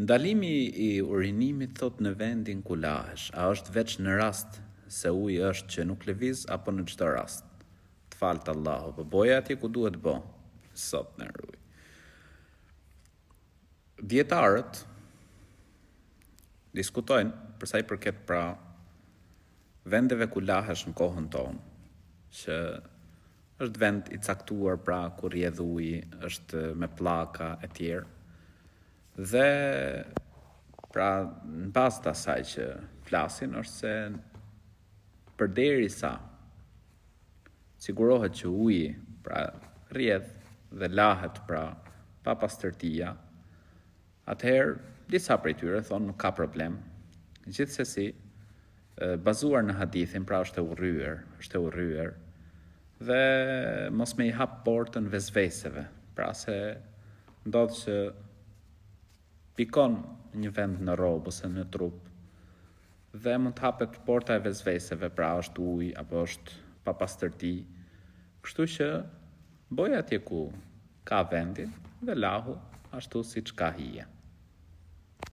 Ndalimi i urinimit thotë në vendin ku lahesh, a është veç në rast se uji është që nuk lëviz apo në çdo rast? Të faltë Allahu, po boje atje ku duhet bo. Zot na ruaj. Dijetarët diskutojnë për sa i përket pra vendeve ku lahesh në kohën tonë, që është vend i caktuar pra ku rrjedh uji, është me pllaka e tjerë. Dhe pra në bazë të asaj që flasin është se përderisa sigurohet që uji pra rrjedh dhe lahet pra papastërtia, atëherë disa prej tyre thonë nuk ka problem. Gjithsesi, bazuar në hadithin, pra është e urryer, është e urryer dhe mos me i hap portën vesveseve, pra se ndodh që pikon një vend në rrobë ose në trup dhe mund të hapet porta e vesveseve, pra është ujë apo është papastërti. Kështu që boje atje ku ka vendin dhe lahu ashtu siç ka hije.